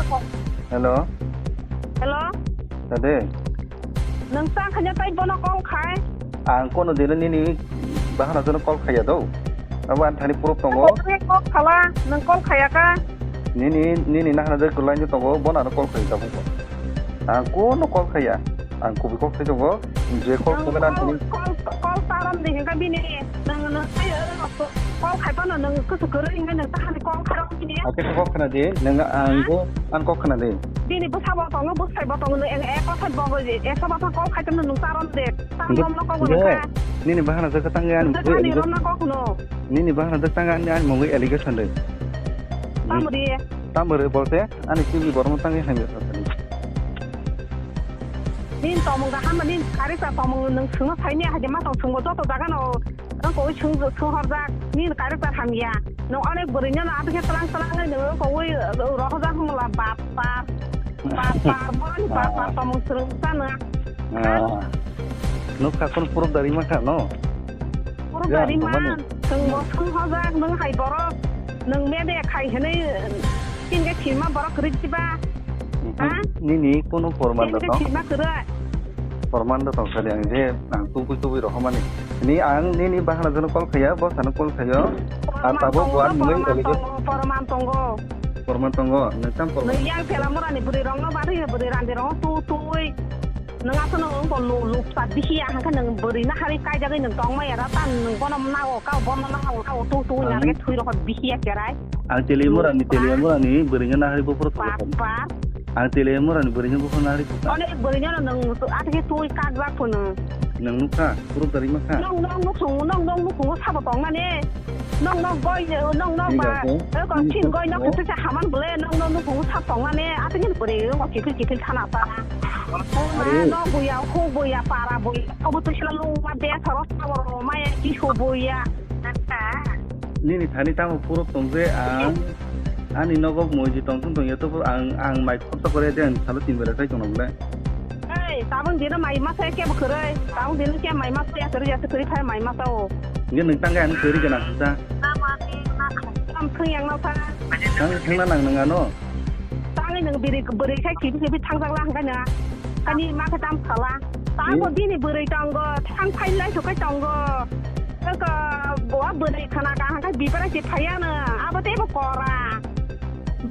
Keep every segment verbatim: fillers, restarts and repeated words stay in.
Hello. Hello. Tade. Nwng ta khanya tai bono call khai. Ang kono dino nini bahana jono call khaya do. Abo ang thani proof tongo. Nwng call khala, nwng call khaya ka. Nini, nini nahana jai kwlai ni tongo, bono ano call khai tabuk. Ang kono call khaya. Ang kubi kok sai tongo. Je call khogwi nang thani. Call, call taram de hinga bini. Nwng, nwng sai, call khai pano nwng kusu kwrwi hinga nwng tahani call khai rok bini. Ake kok khna de, nwng ang go, ang kok khna de. Bini bwsa bo tongo, bwsai bo tongo, nwng ek, ek kok sai bo, ek kok bo call khai tamo nwng taram de. Taram no kok nwng kha. Nini bahana jaka tangwi ani mugwi. Jaka ni rom na kok no. Nini bahana jaka tangwi ani, ani mugwi allegation de. Tamri. Tamri bolte, ani T V borok tangwi hamya sa. Nini tomung da hama nini kari sa tomung nwng sungno saini haje ma tong sungbo joto jaga no nwng koi sung sung horjak nini kari sa hamya nwng onek bwrwi no na abikhe tlang tlang nwng koi rohojak hwnla bap par bap par boroni bap par tomung sung sa nwng. Nukha kun puruk dari makha no. Puruk dari man nwng bo sung horjak nwng hai borok nwng mede khai hwnwi tin khe khima borok kwrwi jiba. Ha? Nini kunu porman da tong? Sima kwrwi. Porman da tong sadi ang je ang tubui tubui rohormani. Ni ang nini bahana jono call khaya, bo sano call khayo. Ang tabuk buan mui allegation. Porman tongo. Porman tongo. Nwng tam porman. Nwng yang tela murani bwrwi rokno bari bwrwi randi rokno tu tui. Nwng aswk nwng wngkha lu-, luksa bisi ya hwnkhe nwng bwrwi nahari kaijagwi nwng tongmaya da ta nwng bono nago kao bono nago kao tu tu wngya hwnkhe thwi rokha bisi ya cherai. Ang tele murani tele murani bwrwi nahari buphuru thangkha. Bap bap. Ang tele murani bwrwi buphuru nahari thangkha. One bwrwi no nwng athe twi kakjak phunu. Nwng nukha, puruk dari makha. Nwng nwng nukhung nwng nwng nukhungo sabo tongmani. Nwng nwng goi nwng nwng ba. Eko chin goi nwng kisa haman bole nwng nwng nukhungo sabo tongmani. Athe nini bwrwi wngkha kiphil kiphil thana ta. Are. No buya, hu buya, para buya. Obo to sila lungma de saro sabo maya kisu buya. Nini thani tamo puruk tong je ang ani nogo moji tong tong ya to ang ang mai khorsa kore de ang salo tin bela sai tong le. Ei, tabang dino mai masa ke bo kore. Tabang dino ke mai masa ya kore ya kore phai mai masa o. Nge nang tang ga ang kore gana sa. Tam thung yang no sa. Tang thang na nang nang ano. Tangwi nwng bwrwi, bwrwi khai khibi khibi thangjak la hwnkhe na. Ani ma khe tam khala. Ta bo bini bwrwi tongo, thang phai lai thok khai tongo. Eko bo bwrwi khana ka hwnkhe bipara se phaiya no. Abo tei bo kora.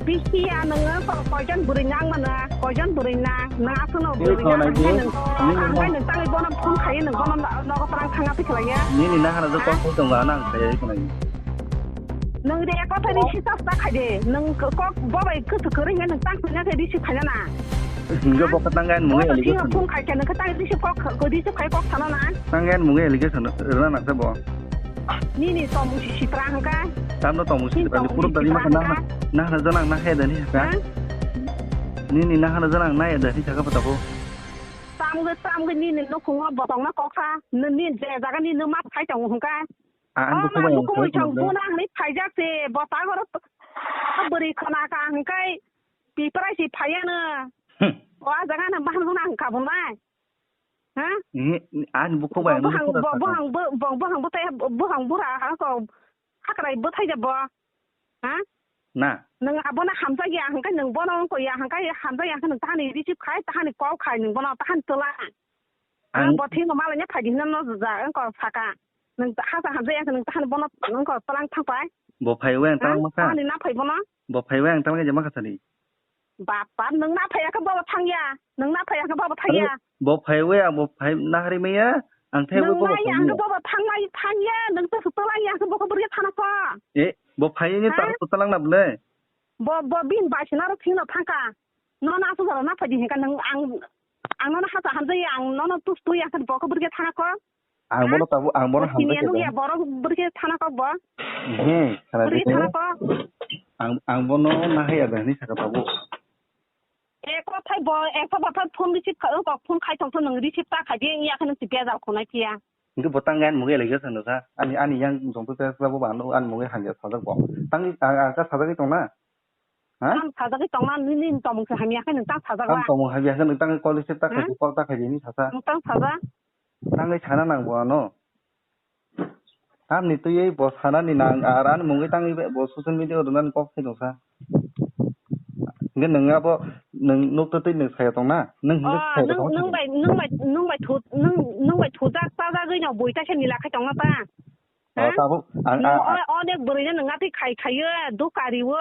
Bisi ya nwng ko koijon bwrwi nang mano, koijon bwrwi na. Nwng aswk no bwrwi na hwnkhe nwng. Hwnkhe nwng tangwi bono phone khai nwng bono nogo twlang thanga twi khlaiya. Nini nahara jo kok tongo ano ang khaiya khna. Nwng de kotha ni sisa sa khai de. Nwng kok bo bai kusu kwrwi hwnkhe nwng tang khaina khe receive khaina na. Hwnkhe bo khe tang gan mungwi allegation. Phone khai khe nwng khe tang receive kok, receive khai kok sana na. Tang gan mungwi allegation rwna nang khe bo. Nini tomung si sitra hwnkha. Tamno tomung si sitra ni puruk dari ma na na na jana na he dani ka. Nini na hana jana na he dani ka pa tabo. Tamgo tamgo nini nukhungo botong na kok kha. Nini je jaga ni numa khai tong hwnkha. Ang bukhuk bai ang bukhuk bai chong buna hwnwi phaijak se, bo ta goro bwrwi khna ka hwnkhai biprai si phaiya no. O a jaga na bahang huna hwnkha bo nai. Ha? Ani bukhuk bai ang bukhuk bai. Bo bahang bo bahang bo tai bahang bura ha ko hakrai bo thaija bo. Ha? Na. Nwng abono hamjakya hwnkhai nwng bono wngkha ya hwnkhai hamjakya hwnkhai nwng tahani receive khai tahani call khai nwng bono tahani twla. Ang bo thwino malaina phaidi hwnwi no ja wngkha saka. Nwng hasa hamjakya hwnkhai nwng tahani bono wngkha twlang thangpai. Bo phaiwi ang twlang makha. Tahani na phai bono. Bo phaiwi ang twlang je makha sani. Bap bap nwng na phaiya khe bobo thangya. Nwng na phaiya khe bobo thangya. Bo phaiwi ang bo phai nahari maya. Ang thai bo bobo thangya. Nwng na ya khe bobo thanglai thangya. Nwng to sutolai ya khe bokhe bwrwi thana kho. E bo phaiwi ni ta sutolangna bwle. Bo, bo bini bai sina ro thwino thangkha. Nono aswk jora na phaidi hinkha nwng ang, ang nono hasa hamjakya, ang nono tus twi ya khe bo khe bwrwi thana kho. Ang bono tabuk, ang bono hamjakya. Nukya borok bwrwi thana kho bo. Hmm, bwrwi thana kho. Ang, ang bono nahaya da hinwi sakha tabuk. Ek kothai bo, ek kothai phone receive kha, kok phone khai tong tong nwng receive ta khai di, ya khe nwng si bejal khonai phiya. Hingke bo tang ani mugi allegation no sa. Ani, ani yang jong to test labo ba no ani mugi hamya sajak bo. Tang, a, a, sajagwi tong na? Ha? Tang sajagwi tong na, nini tomung se hamya khe nwng tang sajak ba. Tang tomung hamya khe nwng tang call receive ta khai, call ta khai di ni sasa. Nwng tang saja. Tangwi sana nang bo ano. Tamni twiwi bo sanani nang, ar ani mungwi tangwi bo social media o rwnani kok sai tongsa. Hingke nwng abo nwng nukto twi nwng saya tongna? Nwng hingke Oh, saya nwng, tongna nwng bai, nwng bai, nwng bai thu-, nwng, nwng bai thujak chajagwi no bui kaisa nila khai tongna ta? Oh, Ha? tabuk ang, Nwng ang, o-, onek bwrwino nwng atwi khai khaiyo, dukariwo.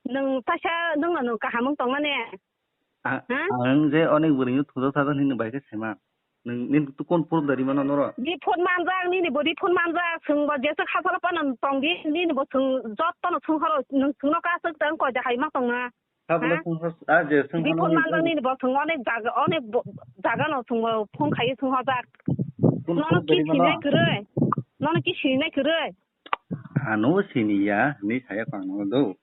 Nwng taisa nwngno nwng kaham wng tongmani. ang, Ha? Ang je onek bwrwino thujak chajak hinwi bai khe saima. Nwng, nini tu kon proof dari mano noro? Di phone manjak, nini bo di phone manjak, swngbo jeswk hachalo phano tongdi, nini bo swng, jotono swng horo, nwng swngno kaswk tang koi da hai ma tongna. Tabole Ha? Swng hor, a je swng Di hor phone nini manjak, nini bo swng onek jaga, onek bo-, jagano swngbo phone khaiwi swng hojak. Kon Nono proof ki dari mano? Sinai kwrwi? Nono ki sinai kwrwi? Ano siniya, ni saya kang no do.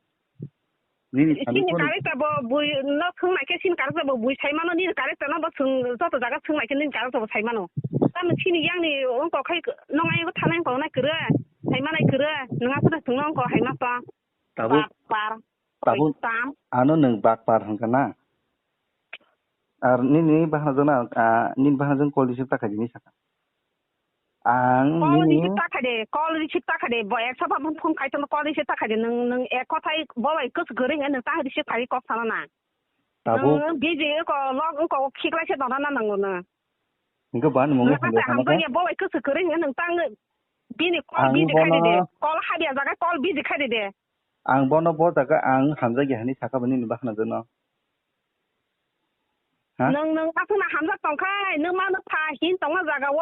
Nini sani Sini kono character bo bui no swng nai khe sini character bo bui sai mano nini character no bo swng joto jaga swng nai khe nini character bo sai mano. Tamo sini yang ni wngkok khai nong ai thanai wngkok nai kwrwi sai manai kwrwi nwng aswk swng no wngkok hai ma to. Tabuk, Bak par. Tabuk Tam. Ano nwng bak par hwnkha na? Ar nini bahana jona, ah, nini bahana jona call receive ta khaidi ni saka. Ang Call nini receive ta khaide, call receive ta khaide, bo ekso pha phone khai tong call receive ta khaide, nwng, nwng ek kothai bo bai kwchwk kwrwi nwng tang receive khai kok sana na. Tabuk. Nwng busy ko log ko khiklai se dona na nwng no. Hingke ban mung Nwng hingke ta sana ta? Hamjakya bo bai kwchwk kwrwi nwng tang bini call Ang busy khai de de, bono call habya jaga call busy khai de de. Ang bono bo jaga ang hamjakya hinwi saka bini bahana jona. Ha? Nwng, nwng aswkno hamjak tongkhai, nwng mano pha hin tongma jaga o.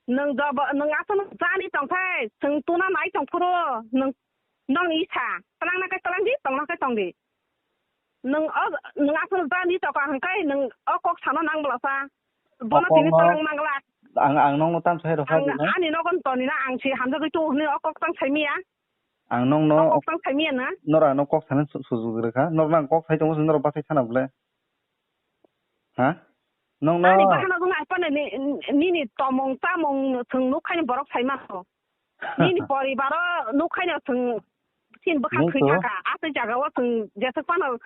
Nwng jobo, nwng aswkno jani tongkhai, chwng tuna nai tongphuru, nwng, nokni isa, twlangna khe twlangdi, tongna khe tongdi. Nwng o, nwng aswkno jani tongkha hwnkhai, nwng o kok sana nang bwlasa. Bono tini Kokno twlang mangla. Ang, ang nokno tam sai rokha Ang, dino. Ani nogon tonina ang si hamjagwi tongo hwnwi o kok tang saimiya. Ang nokno O kok tang saimiya na? Nora no kok sana su-, sujug rwkha. Nor nang kok sai tongo, nora bathai sana bole. Ha? Nokno Ani bahana jong ai pano ni, nini tomung tamung chwng nuk khaini borok sai mano. Nini poribaro nuk khaino chwng sin bwkha Nung thwi to. Thaka. Aswk jaga o chwng jeswk pano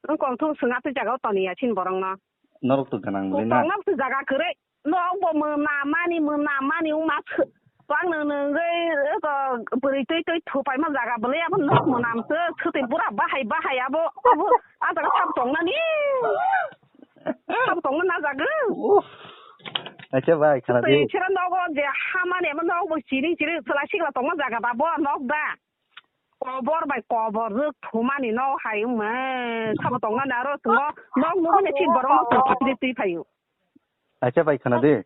wngkong thung chwng aswk jaga o toniya sin borok no. Norok to ganang bwlwi na. Kokno se jaga kwrwi. Nok bo mwnam mani, mwnam mani wngma se. Twang nung nungwi, eko, bwrwi twi twi thupaima jaga bwlwi abo nok mwnam se. Swtwi bura bahai bahai abo, abo, a jaga sab tongnani. Sab tongna na jaga. Uff. Acha bai, khana Swtwi di. Sera nogo je hamani abo nok bo chiri chiri, chwla sikla tongma jaga ba bo nok da. Kobor bai kobor rwk thumani no hai wngma sabo tongmani aro chwng nok nugwi ni sin borok no chwng thwi twi phaio. Acha bai khana di.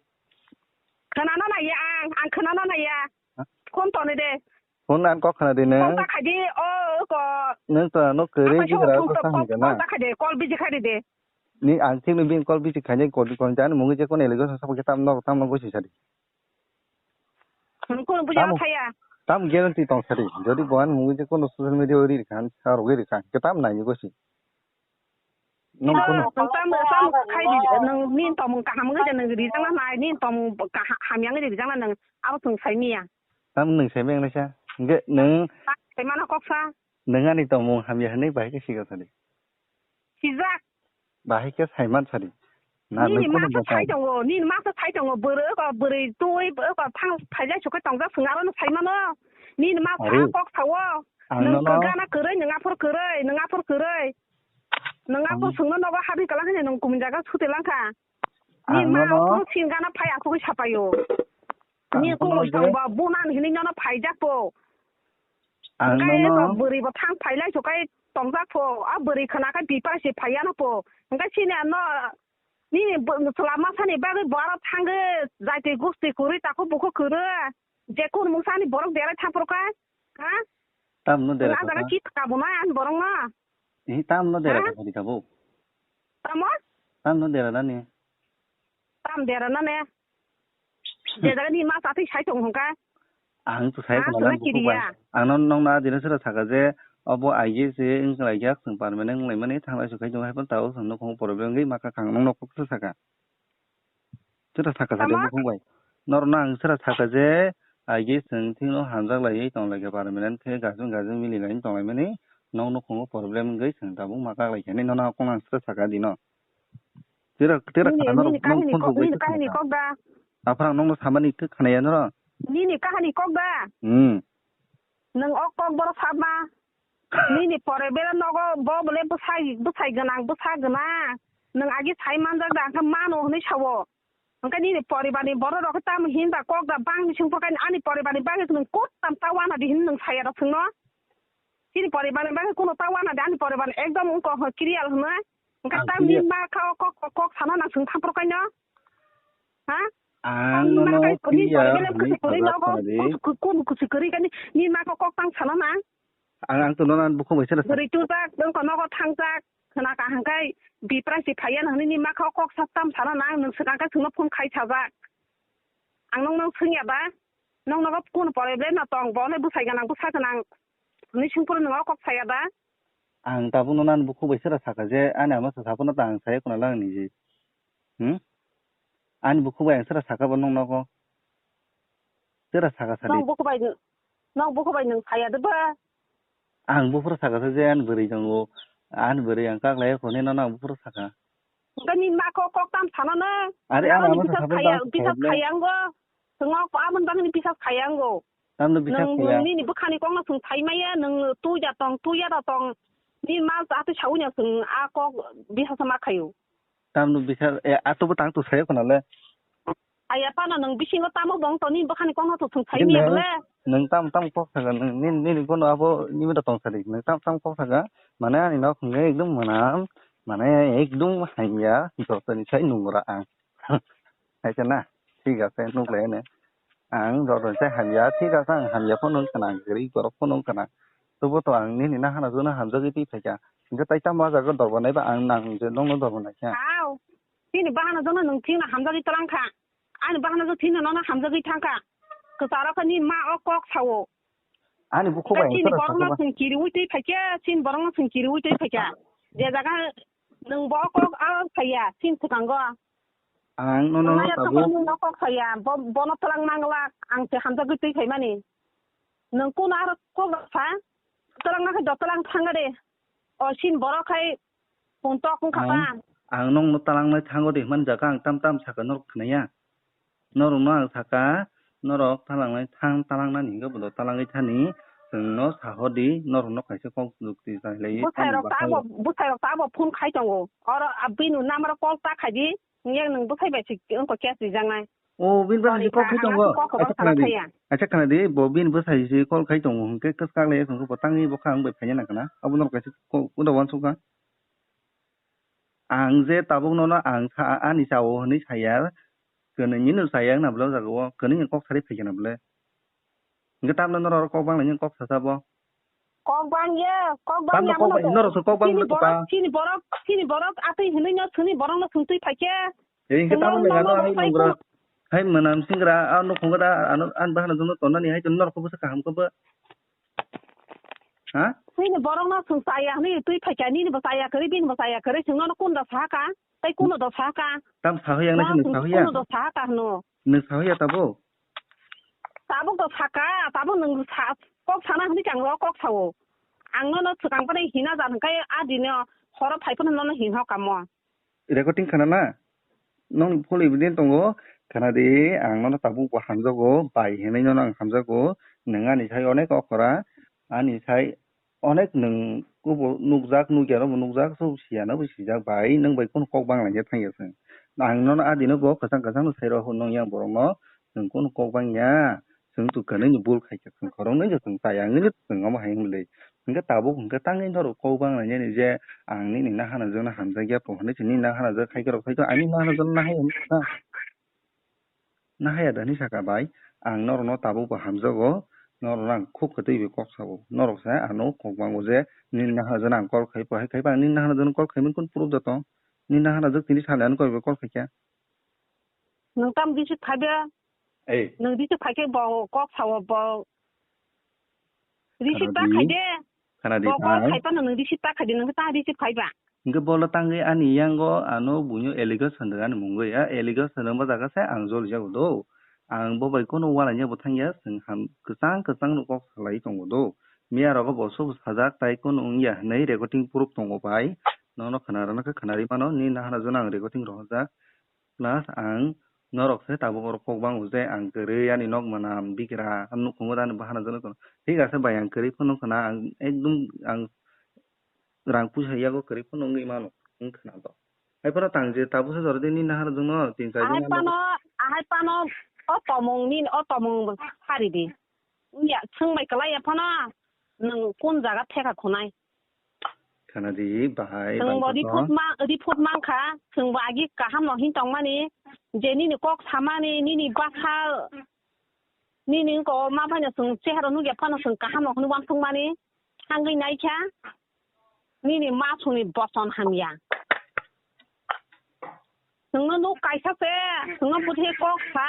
Khwnana naiya ang, ang khwnana naiya. Ha? Phone toni de. Phone ang kok khana di nang. Phone ta khaidi o ko. Nang to ano kwrwi Apa di sabo gra phone ko to, sa phone, hinga na. Phone ta khaidi, call busy khaidi de. Ni ang thik ni bin call busy khaini call di kon jan mungi je kon ele go sa sabo ke tam no tam no go si sadi. Nwng kunu buja Tamo, thaya. Tamo guarantee tong sadi. Jodi bo ani mungwi je kono social media o ri rikha, sa rogwi rikha, ke tam nai ni gosi. Nong kono. Nwng tam, tam khai di, nwng min tongmung kaham wngwi de nwng rijak na nai, min tongmung kaha-, hamya wngwi de rijak na nwng abo chwng sai miya. Tam nwng sai meng naisa. Nge nwng Sai mano kok sa. Nwng ani tongmung hamya hinwi bahai khe siga sadi. Sijak. Bahai khe saiman sadi. Na Nini nwng ma khe bwsai? Sai tongo, nini ma khe sai tongo, bwrwi ko bwrwi twi ko thang phaijak sukai tongjak swng aro no sai mano. Nini ma Ari. Sa kok sao. Ang Nwng nono kwgana kwrwi, nwng aphor kwrwi, nwng aphor kwrwi. Nwng aphor Ang swngno nogo habwi kwlak khe nwng kumun jaga suti langkha. Ang Nini ma nono aphor singana phai asugwi sapaio. Ang Nini nono kumui je tongbo bunan hinwi nono phaijak po. Ang Hwnkhe nono eko bwrwi bo thang phailai sukai tongjak pho, a bwrwi khna khe bipar se phaiya no pho. Hwnkhe chini ano nini bw-, chwla masa ni bagwi bo aro thangwi jaitwi gusti kwrwi takhuk bukhuk kwrwi. Je kun mungsa ni borok berai thang phuru kha, ha? Tam no dera Wng a jaga kha. Kit ka bo nai ani borok no. Hi tam no dera Ha? Kha di tabuk. Tamo? Tam no dera nani. Tam dera nani. Je jaga ni ma chatwi sai tong hwnkha. Ang to sai Ah, khna swna lang kiriya. Bukhuk bai. Ang no nong na dino sura saka je obo I A S wng lai kha, chwng permanent wng lai mani thang lai su khai tongo, hai phano tabuk chwng nukhung problem wngwi ma kha, ang nong no kok saka. Sura saka sa de Tamo? Bukhuk bai. Nor no ang sura saka je I A S wng thing no hamjak lai tong lai kha permanent khe gajung gajung mili lai tong lai mani nong nukhung problem wngwi chwng tabuk ma kha lai kha ni no na kok ang sura saka dino. Tira, tira Nini, khana norok nini kahini phone kok, rwgwi nini kahini khna. Kok da. Aphra ang nokno samani khe khnaya norok. Nini kahini kok da. Hmm. Nwng o kok borok sabma. Nini pore bera nogo bo bole bwsai, bwsai gwnang, bwsa gwnang. Nwng agi sai manjak da, hwnkhe mano hwnwi sao. Hwnkhe nini poribarni borok rok tamo hinba kok da bangni singpor kaini ani poribarni bagwi nwng kok tam ta wana di hin nwng saya rok swngno. Chini poribarni bagwi kuno ta wana di ani poribarni ekdom wngkha hwn clear hwnwi. Hwnkhe ang tam clear. Nini ma kha o kok, kok, kok sana nang swng thampro kaino. Ha? Ang nono clear hwnwi sajakha di. Kusu, kusu kwrwi kani nini ma kha o kok tang sana nang. Ang, ang to nono ani bukhuk bai sera sa. Bwrwi tubak, nwng ko nogo thangjak, khna kaham khai, bipra si phaiya nang nini ma kha o kok sa tam sana nang, nwng swkang khe swngno phone khai sajak. Ang nwng nwng swngya ba, nwng nogo kuno problem no tong, bo le bwsai gwnang, bwsa gwnang, hwnwi swngphuru nwng o kok saya ba. Ang tabuk nono ani bukhuk bai sera sakha je, ani ama sa saphano ta ang saya khna lang ni je. Hmm? Ani bukhuk bai ang sera sakha bo nwng nogo. Sera sakha sadi. Nwng bukhuk bai, nwng bukhuk bai nwng saya de ba? Ang buphuru sakha sa je ani bwrwi tongo. Ani bwrwi ang kaklai khone nono ang buphuru sakha. Hwnkhe nini ma kok kok tam sana na. Are, ano ano bisa sa saphano khaya, ta bisa khaya le. Khaya ngo. Swngo ko amon bagni bisa khaya ngo. Tamno bisa khaya. Nwng nini bwkhani kokno swng sai maya, nwng tuya tong, tuya da tong. Nini ma atwi sawi no swng a kok bisa sama khayo. Tamno bisa, e, atobo tang to sayo khna le. Aya phano nwng bisingo tamo bong toni bwkhani kokno to thung thai ni bole. Nwng tam tam kok saga nwng nini, nini bono abo nini da tong sadi. Nwng tam tam kok saga mane ani nok hwnwi ekdom mwnam mane ekdom hamya jotoni sai nungra ang. Hai khe na thik ase nuk lai ne. Ang jotoni sai hamya thik ase ang hamya phano wngkha na ang kwrwi borok phano wngkha na. Tobo to ang nini nahana jona hamjagwi twi phaikha. Hwnkhe tai tamo ah jaga dorbo naiba ang nang je nokno dorbo naikha. Au. Chini bahana jona nwng thikno hamjagwi twlang kha. Ani bahana jona thikno nono hamjagwi thang kha. Kwcharo khe nini ma o kok sao. Ani bukhuk bai chini borokno swng kiriwi twi phaikha, chini borokno swng kiriwi twi phaikha. Je jaga nwng bo kok a saya, chini swkango. Ang nono tabuk. Nwng no kok saya, bo, bono twlang manglak, ang se hamjagwi twi phaimani. Nwng kuno aro kok sa? Twlang na khe do twlang thang de. O sin borok khai puntok wngkha pa. Ang, ang nokno talangnai thango de hwnmani jaga ang tam tam saka norok khnaya. Norokno ang saka, norok talangnai thang, talangnani hwnkhe bodo talangwi thani, chwngno sahordi, norokno kaisa kok jukti khlaiwi. Bwsairok tamo tabo, bwsairok tabo phone khai tongo. Oro, a, bini number call ta khaidi. Yang nwng bwsai bai se wngkha case rijaknai. O, bini bwsai se kok khai tongo. Acha khna di. Acha khna di, bo bini bwsai se call khai tongo hwnkhe kwchak lai wngkha bo tangwi bo kha ang bai phaina nang khna. Abo norok kaisa kok uda uansukha. Ang je tabuk nono ang sa ani chao hwnwi saya. Kwnwi ni no saya wngna bwle o jaga o. Kwnwi ni kok sari phaikha na bwle. Hwnkhe tamno norok kok bang lai kok sasa bo. Kok bang ye, kok bang ya. Tamno kok bang, norok se kok bang chini borok, chini borok, chini borok atwi hinwi no chini borok no swngtwi phaikhe. Ei hwnkhe tamno le ano hai nungra. Hai mwnam singra a nukhungo da ano an bahana jongno tonani hai norok kok bwsa kaham khe bo. Ha? Chini borok no swng chaya hinwi twi phaikha nini bo chaya kwrwi bini bo chaya kwrwi chwngno no kun da sahaka. Tai kuno do saka. Tam sahoya ang nai sini sahoya. Kuno do saka hno. Nung sahoya tabo? Tabuk do saka, tabuk nung sa, kok sana hwnwi kang o kok sao. Ang nono swkang pai hina jan hwnkhe a dino horo phai phano nono hin ho kamo. Recording khana na? Nong phul evident tongo, khana di ang nono tabuk bo hamjago, bai hinwi nono ang hamjago, nung ani sai onek okora, ani sai onek nwng kubun nukjak, nukya rokbo nukjak, so siya no bo sijak bai, nwng bai kunu kok bang lai ya thang ya chwng. Ang nono a dino bo kwchang kwchang no sai rw hwn nong yang borok no, chwng kunu kok bang ya, chwng tu kwnwi ni bul khai kha, chwng khoroknwi no chwng chaya wngwi no chwng omo hai wng le. Hwnkhe tabuk hwnkhe tangwi norok kok bang lai nani je ang nini nahana jwk no hamjak ya tong hinwi se nini nahana jwk khai khe rok khai khe ani nahana jwk no nahai ya wngkha na. Nahaya da hinwi saka bai, ang norokno tabuk bo hamjago, norokno ang khuk kwtwi bai kok sao. Norok se ano kok bango je, nini nahana jwk no ang call khai, bo hai khai ba, nini nahana jwk no call khaimani kunu proof da tong? Nini nahana jwk tini sani ano kok bai call khaikha? Nwng tam receive khai de? Ei. Nwng receive khai khe bo kok sao bo. Receive ta khai de. Khana di, bo call khai phano nwng receive ta khai di, nwng ta receive khai ba. Hingke bolo tangwi ani yango ano buino allegation rwgani mungwi, a allegation rwma jaga se ang jolijago do. Ang bo bai kono uanaini bo thangya, chwng ham kwchang kwchang no kok salai tongo do. Miya rogo bo sobo sajak tai kono wngya hinwi recording proof tongo bai. Nono khwna rwna khe khwna rwi mano, nini nahana jono ang recording rohorjak. Plus ang Norok se tabuk oro kok bango je ang kwrwi ani nok manam bikra nukhungo ani bahana jora jora. Thik ase bai, ang kwrwi phano khna, ang ekdum ang rang puisa yago kwrwi phano wngwi mano, wng khna to. Hai phano tang je tabuk se jora de nini nahar jongno tin char Ahai jongno pano, ahai pano o tomung nini o tomung sari di. Wngya, swngbai kwlai ya phano, nwng kun jaga theka khunai? Khana di, bahai, Chwng bo bahai report ma, report mankha, chwng bo agi kaham no hin tongmani, je nini kok samani, nini bwsa, nini wngko ma phano chwng chehara nukya phano chwng kaham no hwnwi uansukmani, thangwi naikha, nini ma songni boson hamya. Nwngno nuk kaisa se, nwngno bwthai kok sa.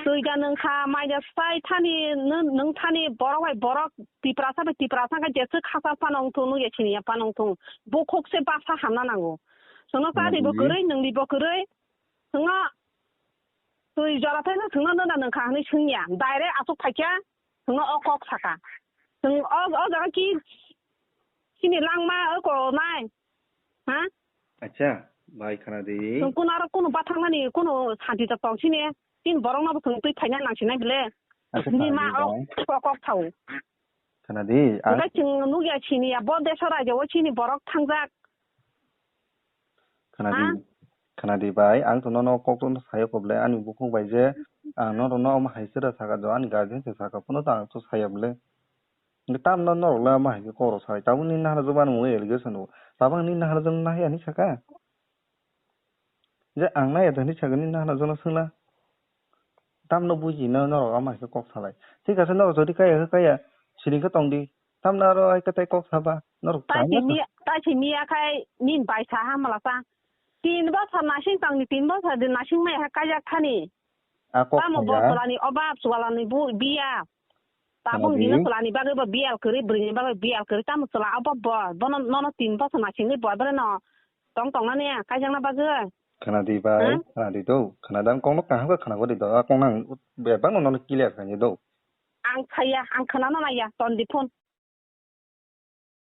Twi da nwng kha, mai da sai thani, nwng, nwng thani borok bai borok, Tiprasa bai Tiprasa khe jeswk hachal phano wng thung, nukya siniya phano wng thung. Bukhuk se basa hamna nango. Nwngno chadi bo kwrwi, nwngni bo kwrwi. Nwngno twi jora thaino nwngno nuna nwng kha hwnwi swngya. Direct aswk phaikha, nwngno o kok saka. Nwng o, o jaga ki sini langma o kolnai. Ha? Acha, bai khana di. Nwng kuno aro kuno bathangmani kuno santi ta tong sini. Tin borok no bwswng twi phaina nang sinai bile. Acha, Ni khana ma di o bai. Kok kok thau. Khana di, ang Ngai chwng nukya sini ya bo deso raja o sini borok thangjak. Khana di. Ha? Khana di bai, ang to nono kok to sayo koble ani bukhuk bai je ang no no ma hai sera saka do ani guardian se saka phano to ang to saya bile. Nge tam no norok le ma hai khe kok rok sai. Tabuk ni nahara jwk bani mung allegation o. Tabuk ni nahara jwk nahya ni saka. Je ang nahya da hinwi sakha nini nahana jono swngna. Tamno buji na norok ama hai khe kok salai. Thik ase norok jodi kaya khe kaya, siring khe tong di. Tamno aro hai khe tei kok saba. Norok Tai chaya si na miya, tai si miya khai nin bai sa ha mala sa. Tin bosor nasing tong ni, tin bosor din nasing mai ha kajak thani. A kok Tamo bo saya. Chwlani obab, chwlani bu biya. Tabuk Khana di. Dino chwlani bagwi bo biyal kwrwi, bwrwini bagwi biyal kwrwi, tamo chwla obab bo. Bono nono tin bosor nasingwi bo, bono no tong tong nani kaijakna bagwi. Khana di bai, Hmm? Khana di do. Khana di ang kokno kaham khe khana di do. A kokno ang bebak no nono clear khainai do. Ang saya, ang khana no naiya, ton di phone.